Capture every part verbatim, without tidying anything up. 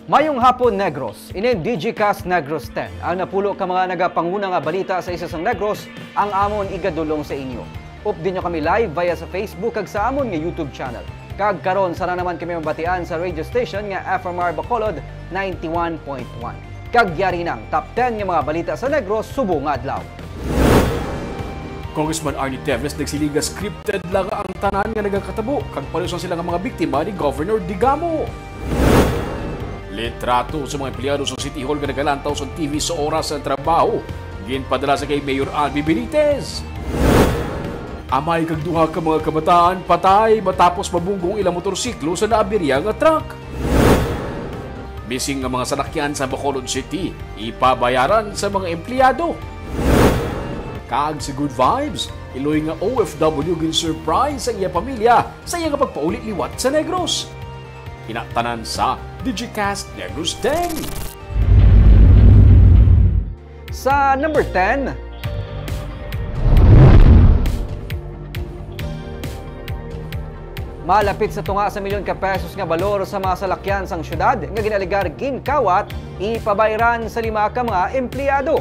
Mayong hapon, Negros. Ini ang Digicast Negros ten. Ang napulo ka mga nagapanguna nga balita sa isla sang Negros ang amon igadulong sa inyo. Updi nyo kami live via sa Facebook kag sa amon nga YouTube channel. Kag karon, sana naman kami mabatian sa radio station nga F M R Bacolod ninety-one point one. Kag yari nang top ten nga mga balita sa Negros subong nga adlaw. Congressman Arnie Teves nagsiling nga scripted lang ang tanan nga nagakatabo, kag pareho sila nga mga biktima ni Governor Digamo. Litrato sa mga empleyado sa City Hall nga nagalantaw sa T V sa oras sa trabaho, ginpadala sa kay Mayor Albi Benitez. Amay kag duha ka mga kabataan patay matapos mabunggo ang ilang motorsiklo sa naaberya nga truck. Missing nga mga salakyan sa Bacolod City, ipabayaran sa mga empleyado. Kag si Good Vibes, iloy nga O F W, gin-surprise ang iya pamilya sa iya nga pagpauli liwat sa Negros. Ina tanan sa Digicast Negros ten. Sa number ten, malapit sa tunga sa milyon ka pesos nga balor sa mga salakyan sang syudad nga gin-alegar ginkawat, ipabayran sa lima ka mga empleyado.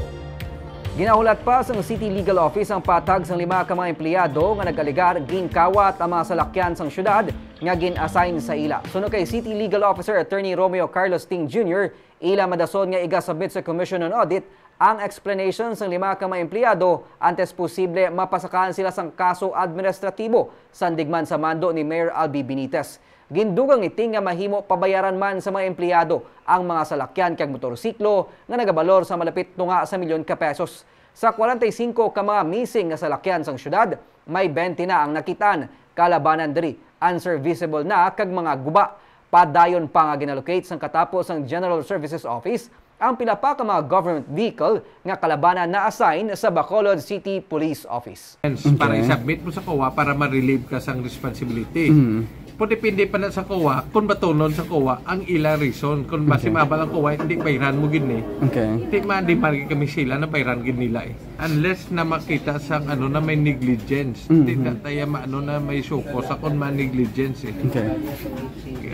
Ginahulat pa sang City Legal Office ang patag sang lima ka mga empleyado nga nag-alegar ginkawat ang mga salakyan sang syudad nga gin-assign sa ila. Suno kay City Legal Officer Attorney Romeo Carlos Ting Junior, ila madason nga iga-submit sa Commission on Audit ang explanation sang lima ka mga empleyado antes posible mapasakahan sila sang kaso administratibo, sandig man sa mando ni Mayor Albi Benitez. Gindugang ni Ting nga mahimo pabayaran man sa mga empleyado ang mga salakyan kag motorsiklo nga nagabalor sa malapit tunga sa milyon ka pesos. Sa kwarenta y singko ka mga missing nga salakyan sang syudad, may bente na ang nakitaan. Kalabanan diri, unserviceable na kag mga guba. Padayon pa nga ginallocate sang katapo sang General Services Office ang pila pa ka mga government vehicle nga kalabanan na-assign sa Bacolod City Police Office. Para Okay. i-submit mo sa COA para ma-relieve ka sang responsibility. Mm. Pero depende pa na sa COA kung batunon sa COA ang ila reason. Kung Okay. masimabal ang COA, hindi bayran mo gid ni. Okay. Di man, di man kami sila na bayran gid nila eh. Unless na makita sa ano na may negligence. Mm-hmm. Di na tayo maano na may suko sa kung ma-negligence eh. Okay.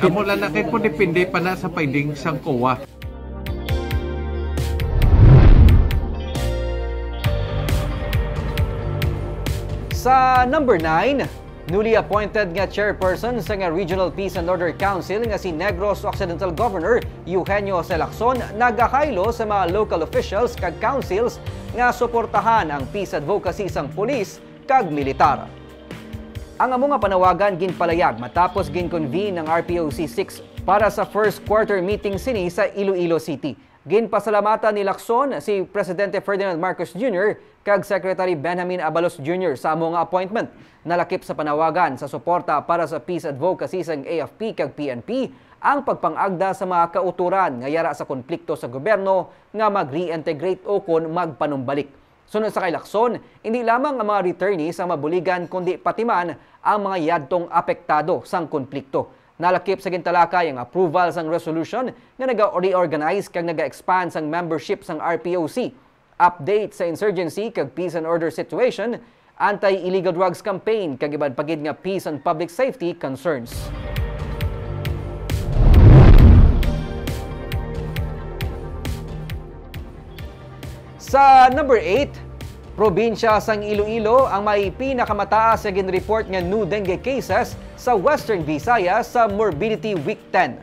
Amo lang na kay po depende pa na sa finding sang COA. Sa number nine, newly appointed nga chairperson sa nga Regional Peace and Order Council nga si Negros Occidental Governor Eugenio Jose Lacson nagakaylo sa mga local officials kag councils nga suportahan ang peace advocacy sang pulis kag militar. Ang amo nga panawagan ginpalayag matapos gin-convene ang R P O C six para sa first quarter meeting sini sa Iloilo City. Ginpasalamatan ni Lacson si Presidente Ferdinand Marcos Junior kag Secretary Benjamin Abalos Junior sa amo nga appointment. Nalakip sa panawagan sa suporta para sa peace advocacy sang A F P kag P N P ang pagpang-agda sa mga kauturan nga yara sa konplikto sa gobyerno nga mag-reintegrate o kon magpanumbalik. Sunod sa kay Lacson, indi lamang ang mga returnees ang mabuligan kundi pati man ang mga yadtong apektado sang konplikto. Nalakip sa gintalakay ang approval sang resolution nga naga-reorganize kag naga-expand sang membership sang R P O C, update sa insurgency kag peace and order situation, anti-illegal drugs campaign, kag iban pa gid nga peace and public safety concerns. Sa number eight, probinsya sang Iloilo ang may pinakamataas nga gin-report nga new dengue cases sa Western Visayas sa Morbidity Week ten.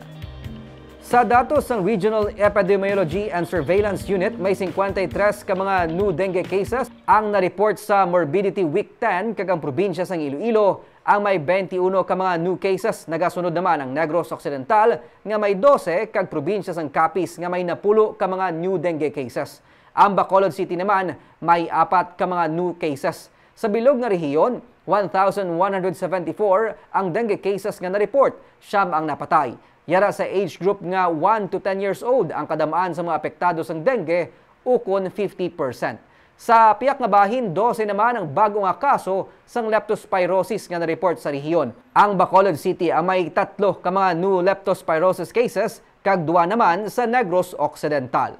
Sa datos sang Regional Epidemiology and Surveillance Unit, may singkwenta y tres ka mga new dengue cases ang na-report sa Morbidity Week ten, kag ang probinsya sang Iloilo ang may twenty-uno ka mga new cases. Nagasunod naman ang Negros Occidental nga may dose kag probinsya sang Capiz nga may napulo ka mga new dengue cases. Ang Bacolod City naman may apat ka mga new cases. Sa bilog nga rehiyon, one thousand one hundred seventy-four ang dengue cases nga na-report, siyam ang napatay. Yara sa age group nga one to ten years old ang kadam-an sa mga apektado sang dengue, ukon fifty percent. Sa pihak nga bahin, dose naman ang bag-o nga kaso sang leptospirosis nga na-report sa rehiyon. Ang Bacolod City ang may tatlo ka mga new leptospirosis cases, kag duwa naman sa Negros Occidental.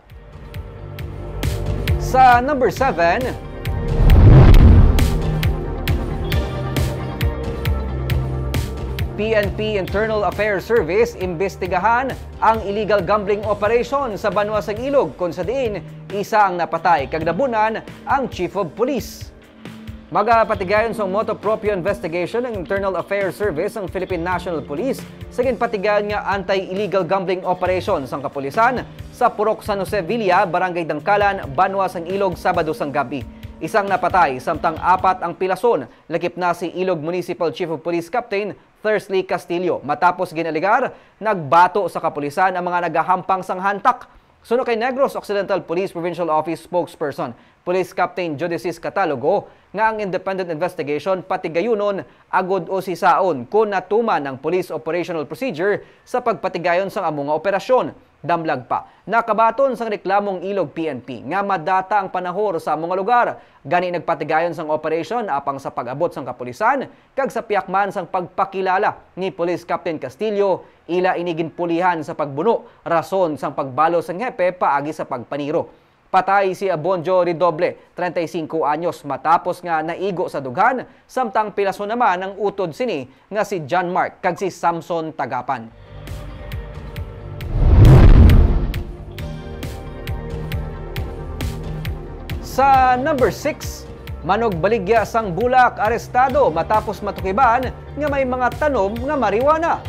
Sa number seven, P N P Internal Affairs Service imbestigahan ang illegal gambling operation sa banwa sang Ilog, kung sa diin isa ang napatay kag nabunan ang Chief of Police. Magapatigayon sang motu proprio investigation ang Internal Affairs Service sang Philippine National Police sa ginpatigayon nga anti-illegal gambling operation sang kapulisan sa Purok San Jose Villa, Barangay Dangkalan, banwa sang Ilog, Sabado sang gab-i. Isang napatay, samtang apat ang pilason, lakip na si Ilog Municipal Chief of Police Captain Thursley Castillo. Matapos ginalegar, nagbato sa kapulisan ang mga nagahampang sang hantak. Suno kay Negros Occidental Police Provincial Office Spokesperson Police Captain Judicis Catalogo nga ang independent investigation patigayunon agud usisaon kon natuman ang police operational procedure sa pagpatigayon sang amo nga operasyon. Damlag pa, nakabaton sang reklamong Ilog P N P nga madata ang panahor sa amo nga lugar, gani nagpatigayon sang operasyon apang sa pag-abot sang kapulisan kag sa pihak man sang pagpakilala ni Police Captain Castillo, ila ini ginpulihan sa pagbuno rason sang pagbalo sang hepe paagi sa pagpaniro. Patay si Abonjo Redoble, treinta y cinco anyos, matapos nga naigo sa dughan, samtang pilason naman ang utod sini nga si John Mark kag si Samson Tagapan. Sa number six, manugbaligya sang bulak arestado matapos matukiban nga may mga tanom nga marijuana.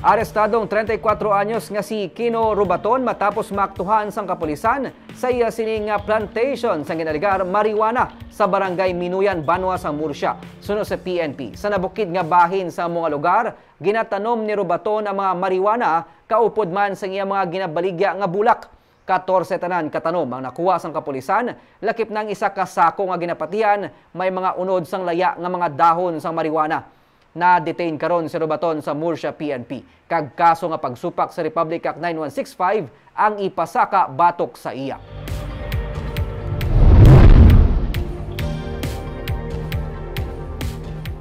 Arestado ang treinta y cuatro anyos nga si Kino Rubaton matapos maaktuhan sang kapulisan sa iya sini nga plantation sang ginalegar marijuana sa Barangay Minuyan, banwa sang Murcia. Suno sa P N P, sa nabukid nga bahin sa amo nga lugar, ginatanom ni Rubaton ang mga marijuana kaupod man sang iya mga ginabaligya nga bulak. Katorse tanan ka tanom ang nakuha sang kapulisan, lakip na ang isa ka sako nga ginapatihan may mga unod sang laya nga mga dahon sang marijuana. Na-detain karon si Rubaton sa Murcia P N P, kag kaso nga pagsupak sa Republic Act nine one six five ang ipasaka batok sa iya.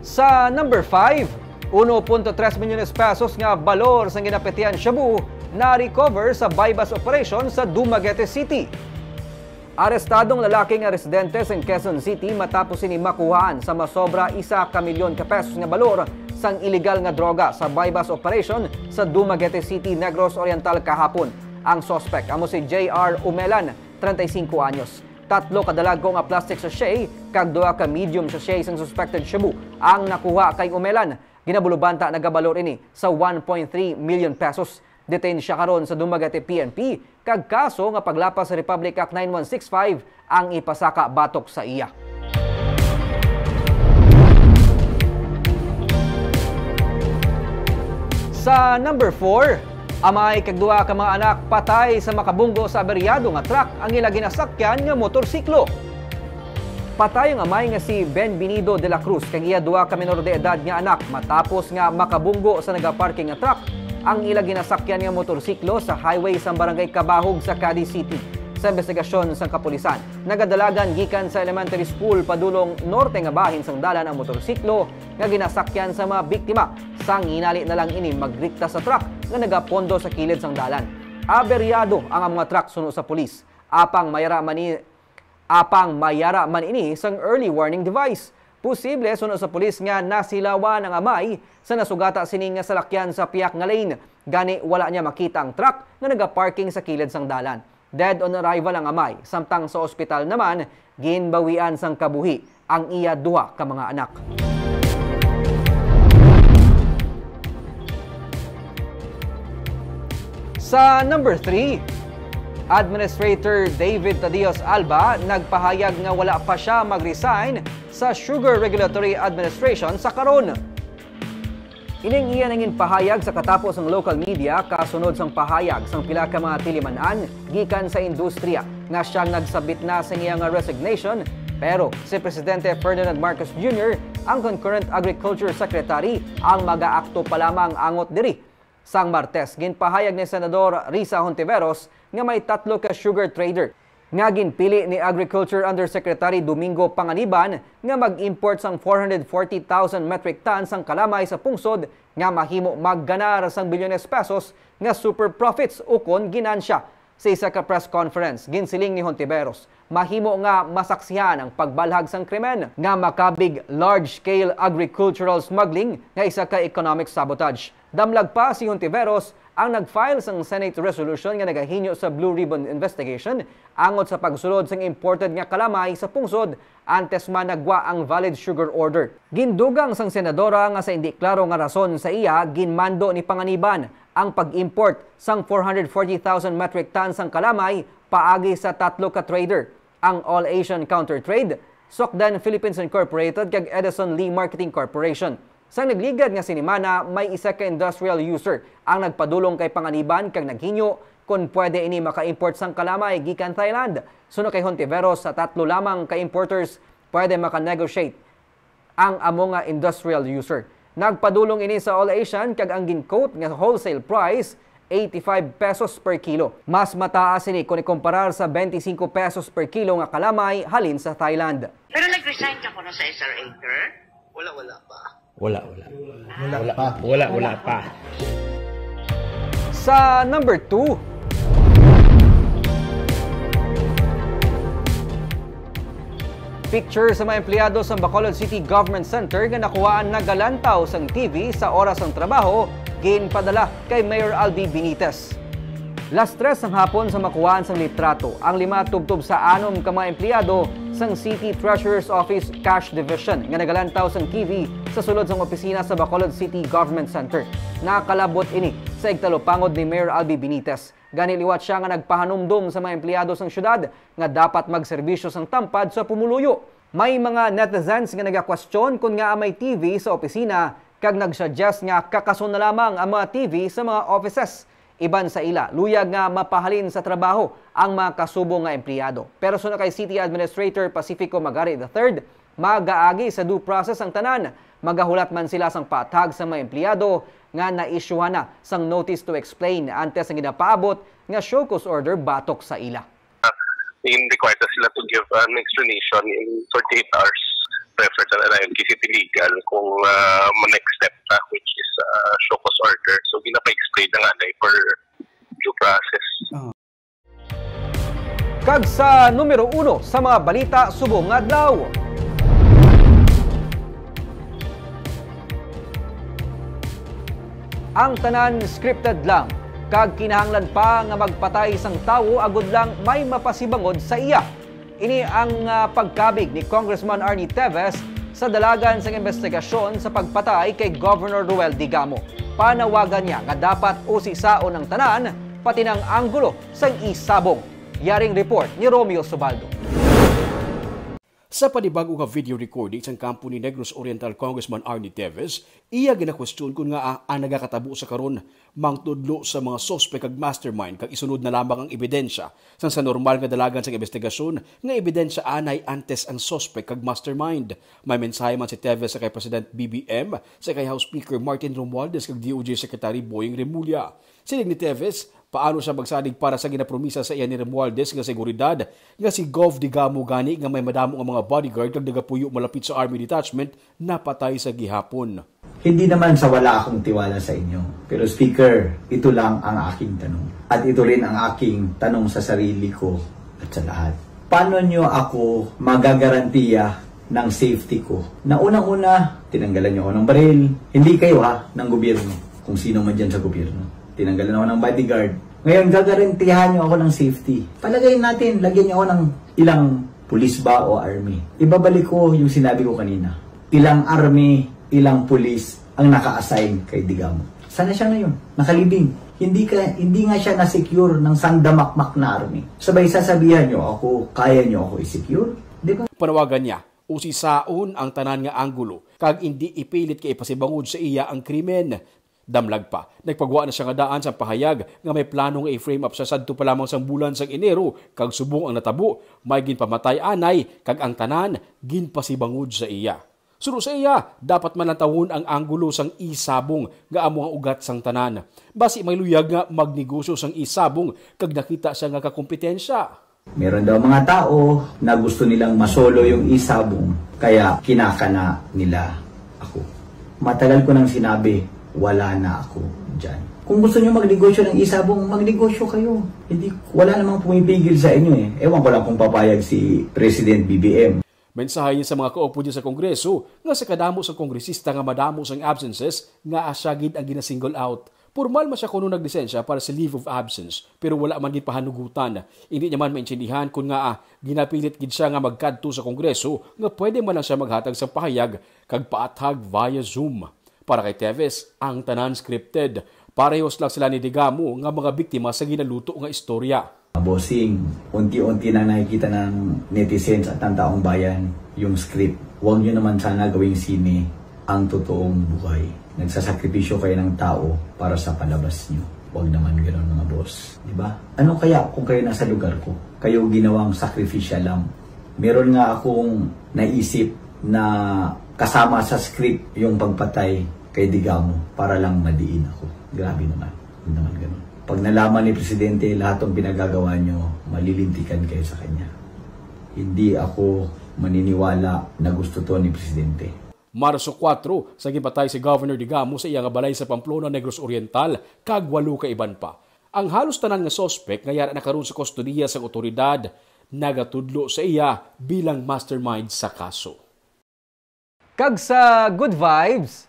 Sa number five, uno punto tres milyones pesos nga balor sang ginapatihan shabu na-recover sa buy-bust operation sa Dumaguete City. Arestado ang lalaki nga residente sa Quezon City matapos sini makuhaan sa masobra isa ka milyon ka pesos nga balor sang iligal nga droga sa buy-bust operation sa Dumaguete City, Negros Oriental kahapon. Ang suspek amo si J R Umelan, treinta y cinco anyos. Tatlo ka dalagko nga plastic sachet kag duha ka medium sachet sang suspected shabu ang nakuha kay Umelan. Ginabulobanta nagabalor ini sa one point three million pesos. Detain siya karon sa Dumaguete P N P, kag kaso nga paglapas sa Republic Act nine one six five ang ipasaka batok sa iya. Sa number four, amay kag duha ka mga anak patay sa makabunggo sa aberyado nga truck ang ila ginasakyan nga motorsiklo. Patay ang amay nga si Benvenido de la Cruz kag iya duha ka menor de edad nga anak matapos nga makabunggo sa nagaparking nga truck ang ila ginasakyan nga motorsiklo sa highway sa Barangay Cabahug sa Cadiz City. Sa investigasyon sang kapulisan, nagadalagan gikan sa elementary school padulong norte nga bahin sang dalan ang motorsiklo nga ginasakyan sa mga biktima, sang hinali na lang ini magrikta sa truck nga nagapondo sa kilid sang dalan. Aberyado ang mga truck suno sa pulis. Apang mayara man ni-, apang mayara man ini sang early warning device. Posible, suno sa pulis, nga nasilawan ang amay sa nasugata sini nga salakyan sa pihak nga lane, gani wala niya makita ang truck nga nagaparking sa kilid sang dalan. Dead on arrival ang amay, samtang sa ospital naman, ginbawian sang kabuhi ang iya duha ka mga anak. Sa number three, Administrator David Tadios Alba nagpahayag nga wala pa sia mag-resign sa Sugar Regulatory Administration sa karon. Ining iya nangin pahayag sa katapos ang local media kasunod sang pahayag sang pila ka mga tiliman-an gikan sa industriya nga siyang nagsabit na sa iya nga resignation, pero si Presidente Ferdinand Marcos Junior, ang concurrent agriculture secretary, ang magaakto pa lamang angot diri. Sang Martes, ginpahayag ni Senador Risa Hontiveros nga may tatlo ka sugar trader nga ginpili ni Agriculture Undersecretary Domingo Panganiban nga mag-import sang four hundred forty thousand metric tons sang kalamay sa pungsod nga mahimo magganar sang bilyones pesos nga super profits ukon ginansya. Sa isa ka press conference, ginsiling ni Hontiveros, mahimo nga masaksihan ang pagbalhag sang krimen nga makabig large-scale agricultural smuggling nga isa ka economic sabotage. Damlag pa si Hontiveros ang nag-file sang Senate resolution nga nagahinyo sa Blue Ribbon Investigation angot sa pagsulod sang imported nga kalamay sa pungsod antes man nagwa ang valid sugar order. Gindugang sang senadora nga sa indi klaro nga rason sa iya ginmando ni Panganiban ang pag-import sang four hundred forty thousand metric tons sang kalamay paagi sa tatlo ka trader, ang All Asian Counter Trade, Sokdan Philippines Incorporated, kag Edison Lee Marketing Corporation. Sang nagligad nga sinimana, may isa ka industrial user ang nagpadulong kay Panganiban kag naghinyo kon pwede ini maka-import sang kalamay gikan Thailand. Suno kay Hontiveros, sa tatlo lamang ka importers pwede maka-negotiate ang amo nga industrial user. Nagpadulong ini sa All Asian kag ang gin-quote nga wholesale price, eighty-five pesos per kilo. Mas mataas ini kon ikumparar sa twenty-five pesos per kilo nga kalamay halin sa Thailand. Pero nag-resign ka kuno sa S R A, sir? Wala, wala pa. Wala, wala. Wala pa. Wala, wala pa. Sa number two, picture sa mga empleyado sa Bacolod City Government Center nga nakuhaan nagalantaw sang T V sa oras sang trabaho, ginpadala kay Mayor Albi Benitez. Las tres sang hapon sa makuhaan sang litrato ang lima tubtob sa anom ka mga empleyado sang City Treasurer's Office Cash Division nga nagalantaw sang T V sa sulod sang opisina sa Bacolod City Government Center. Nakalabot ini sa igtalupangod ni Mayor Albi Benitez. Gani liwat sia nga nagpahanumdom sa mga empleyado sang syudad nga dapat magserbisyo sang tampad sa pumuluyo. May mga netizens nga nagakwestiyon kon ngaa may T V sa opisina kag nag-suggest nga kakason na lamang ang mga T V sa mga offices. Iban sa ila, luyag nga mapahalin sa trabaho ang mga kasubo nga empleyado. Pero suno kay City Administrator Pacifico Magari the third, magaagi sa due process ang tanan. Magahulat man sila sang paathag sa mga empleyado nga na-issuehan na sang notice to explain antes ang ginapaabot nga show cause order batok sa ila. Required na sila to give an explanation in forty-eight hours reference and ayon kay City Legal kung uh, mo next step na, which is uh, show cause order. So ginapa-explain na nga na for due process. Kag sa numero uno sa mga balita subong nga adlaw. Ang tanan scripted lang, kag kinahanglan pa nga magpatay sang tawo agod lang may mapasibangod sa iya. Ini ang uh, pagkabig ni Congressman Arnie Teves sa dalagan sang investigasyon sa pagpatay kay Governor Roel Digamo. Panawagan niya nga dapat usisaon ang tanan, pati nang anggulo sang isabong. Yaring report ni Romeo Subaldo. Sa panibag-o nga video recording sang kampo ni Negros Oriental Congressman Arnie Teves, iya ginakwestiyon kon ngaa ang nagakatabo sa karon mangtudlo sa mga suspek kag mastermind kag isunod na lamang ang ebidensya sang sa normal nga dalagan sang investigasyon nga ebidensya anay antes ang suspek kag mastermind. May mensahe man si Teves sa kay President B B M, sa kay House Speaker Martin Romualdez kag D O J Secretary Boying Remulla. Siling ni Teves, paano siya magsalig para sa ginapromisa sa iya ni Romualdez nga seguridad nga si Gov Digamo gani nga may madamo nga mga bodyguard kag nagapuyo malapit sa army detachment napatay sa gihapon. Hindi naman sa wala akong tiwala sa inyo. Pero Speaker, ito lang ang aking tanong. At ito rin ang aking tanong sa sarili ko at sa lahat. Paano nyo ako magagarantiya ng safety ko? Na unang-una, tinanggalan nyo ako ng baril. Hindi kayo ha, ng gobyerno. Kung sino man dyan sa gobyerno. Tinanggalan ako ng bodyguard. Ngayon, gagarantiyahan nyo ako ng safety. Palagay natin, lagyan nyo ako ng ilang pulis ba o army. Ibabalik ko yung sinabi ko kanina. Ilang army, ilang pulis ang naka-assign kay Digamo. Sana siya ngayon, nakalibing. Hindi ka hindi nga siya na-secure ng sandamakmak na army. Sabay sasabihan niyo ako, kaya niyo ako i-secure? Di ba? Panawagan niya, usisaon ang tanan nga anggulo kag indi ipilit kay ipasibangod sa iya ang krimen. Damlag pa, nagpagwa na siya nga daan sa pahayag nga may plano nga i-frame up siya sadto pa lamang sang bulan sang Enero kag subong ang natabo, may ginpamatay anay kag ang tanan ginpasibangod sa iya. Suno sa iya, dapat malantawon ang anggulo sang isabong nga amo ang ugat sang tanan. Basi may luyag nga magnegosyo sang isabong kag nakita siya nga kakompetensya. Meron daw mga tao na gusto nilang masolo yung isabong, kaya kinakana nila ako. Matagal ko nang sinabi Wala na ako dyan. Kung gusto nyo magnegosyo ng isabong, magnegosyo kayo. Hindi, wala namang pumipigil sa inyo eh. Ewan ko lang kung papayag si President B B M. Mensahe niya sa mga kaupo niya sa Kongreso nga sa kadamo sang kongresista nga madamo sang absences nga siya gid ang gina-single out. Pormal man siya kuno naglisensya para sa leave of absence, pero wala man gid pahanugutan. Hindi niya man maintindihan kon ngaa ginapilit gid siya nga magkadto sa Kongreso nga pwede man lang siya maghatag sang pahayag kag paathag via Zoom. Para kay Teves, ang tanan scripted. Parehos lang sila ni Digamo nga mga biktima sa ginaluto nga istorya. Bossing, unti-unti nang nakikita ng netizens at ng taong bayan yung script. Huwag nyo naman sana gawing sine ang totoong buhay. Nagsasakripisyo kayo ng tao para sa palabas nyo. Huwag naman ganun, mga boss. Di ba? Ano kaya kung kayo nasa lugar ko? Kayo ginawang sacrificial lamb. Meron nga akong naisip na kasama sa script yung pagpatay kay Digamo para lang madiin ako. Grabe naman. Huwag naman ganun. Pag nalaman ni Presidente lahat ng pinagagawa nyo, malilintikan kayo sa kanya. Hindi ako maniniwala na gusto to ni Presidente. Marso kuwatro, sa ginpatay si Governor Digamo sa iya nga balay sa Pamplona, Negros Oriental, kag walo ka iban pa. Ang halos tanan nga suspek nga yara na karon sa kustodiya sang awtoridad nagatudlo sa iya bilang mastermind sa kaso. Kag sa good vibes,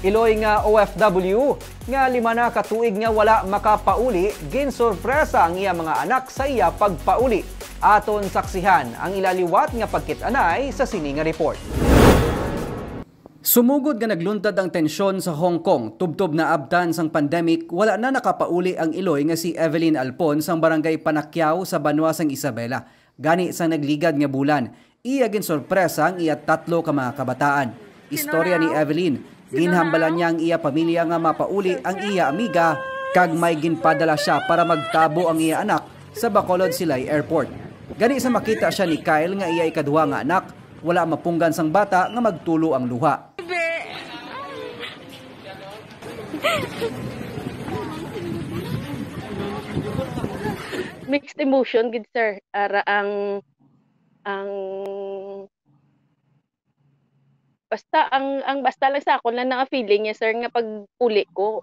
Iloy nga O F W nga lima na ka tuig nga wala makapauli, ginsorpresa ang iya mga anak sa iya pagpauli. Aton saksihan ang ila liwat nga pagkit-anay sa sini nga report. Sumugod nga nagluntad ang tensyon sa Hong Kong tubtob naabtan sang pandemic, wala na nakapauli ang iloy nga si Evelyn Alpon sang Barangay Panakyao sa banwa sang Isabela. Gani, sang nagligad nga bulan, iya ginsorpresa ang iya tatlo ka mga kabataan. Istorya ni Evelyn, ginhambalan niya ang iya pamilya nga mapauli ang iya amiga, kag may ginpadala siya para magtabo ang iya anak sa Bacolod Silay Airport. Gani, sa makita siya ni Kyle nga iya ikaduha nga anak, wala mapunggan sang bata nga magtulo ang luha. Mixed emotion gid, sir. Ara ang, ang, basta ang, ang basta lang sa akon lang na feeling niya, sir, nga pag uli ko,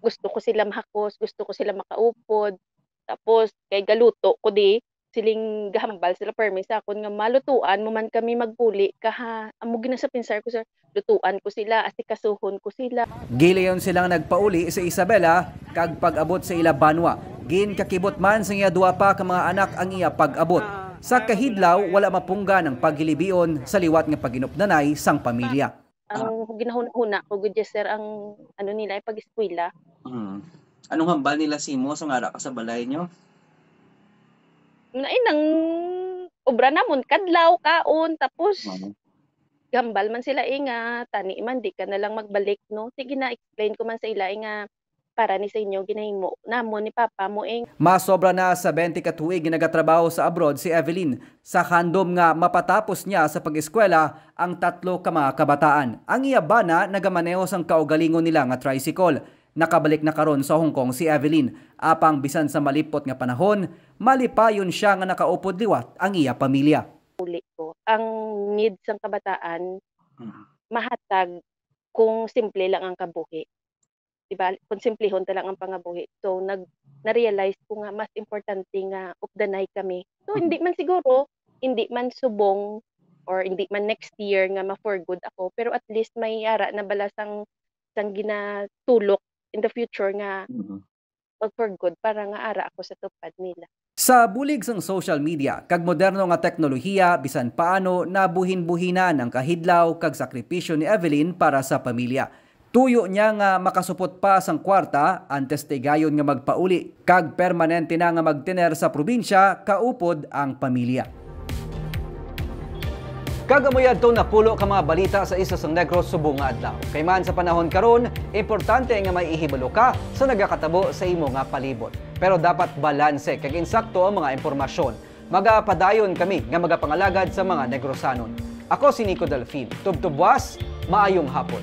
gusto ko sila mahakos, gusto ko sila makaupod. Tapos, kay galuto ko di, siling gahambal sila permi sa akon nga malutuan mo man kami magpuli ka ha. Amo gina sa pinsar ko, sir, lutuan ko sila, asikasuhon ko sila. Gilayon silang nagpauli sa Isabela, kag pag-abot sa ila banwa, ginkakibot man sang iya duha pa ka mga anak ang iya pag-abot. Sa kahidlaw, wala mapunggan ang paghilibion sa liwat nga pag-inupdanay sang pamilya. Ang ginahuna-huna ko gud, sir, ang ano nila, ay pag-eskwela. Mm. Anong hambal nila sa imo sa nga ara ka sa balay nyo? Na inang obra namon kadlaw, kaon, tapos Oo. gambal man sila eh nga tani man di ka na lang magbalik, no? Sige na, explain ko man sa ila eh nga para ni sa inyo ginahimo namon ni papa mo eh. Masobra na sa twenty ka tuig nga nagatrabaho sa abroad si Evelyn, sa handom nga mapatapos niya sa pag-eskwela ang tatlo ka mga kabataan. Ang iya bana nagamaneho sang kaugalingon nila nga tricycle. Nakabalik na karon sa Hong Kong si Evelyn, apang bisan sa malipot nga panahon, malipayon siya nga nakaupod liwat ang iya pamilya. Uli ko, ang need sang kabataan Mm. mahatag kung simple lang ang kabuhi. Di ba? Kung simplehon ta lang ang pangabuhi. So, nag, na-realize ko nga mas importante nga updanay kami. So, Mhm. hindi man siguro, hindi man subong or hindi man next year nga ma-for good ako, pero at least may ara na bala sang, sang ginatulok in the future nga Mhm. mag-for good para nga ara ako sa tupad nila. Sa bulig sang social media kag moderno nga teknolohiya, bisan paano nabuhinbuhinan ang kahidlaw kag sakripisyo ni Evelyn para sa pamilya. Tuyo niya nga makasupot pa sang kwarta antes tigayon nga magpauli kag permanente na nga magtener sa probinsya kaupod ang pamilya. Kag amo yadto napulo ka mga balita sa isa sang Negros subong nga adlaw. Kay man sa panahon karon, importante nga may ihibalo ka sa nagakatabo sa imo nga palibot. Pero dapat balanse kag insakto ang mga impormasyon. Magapadayon kami nga magapangalagad sa mga Negrosanon. Ako si Nico Delfin. Tubtob buwas, maayong hapon.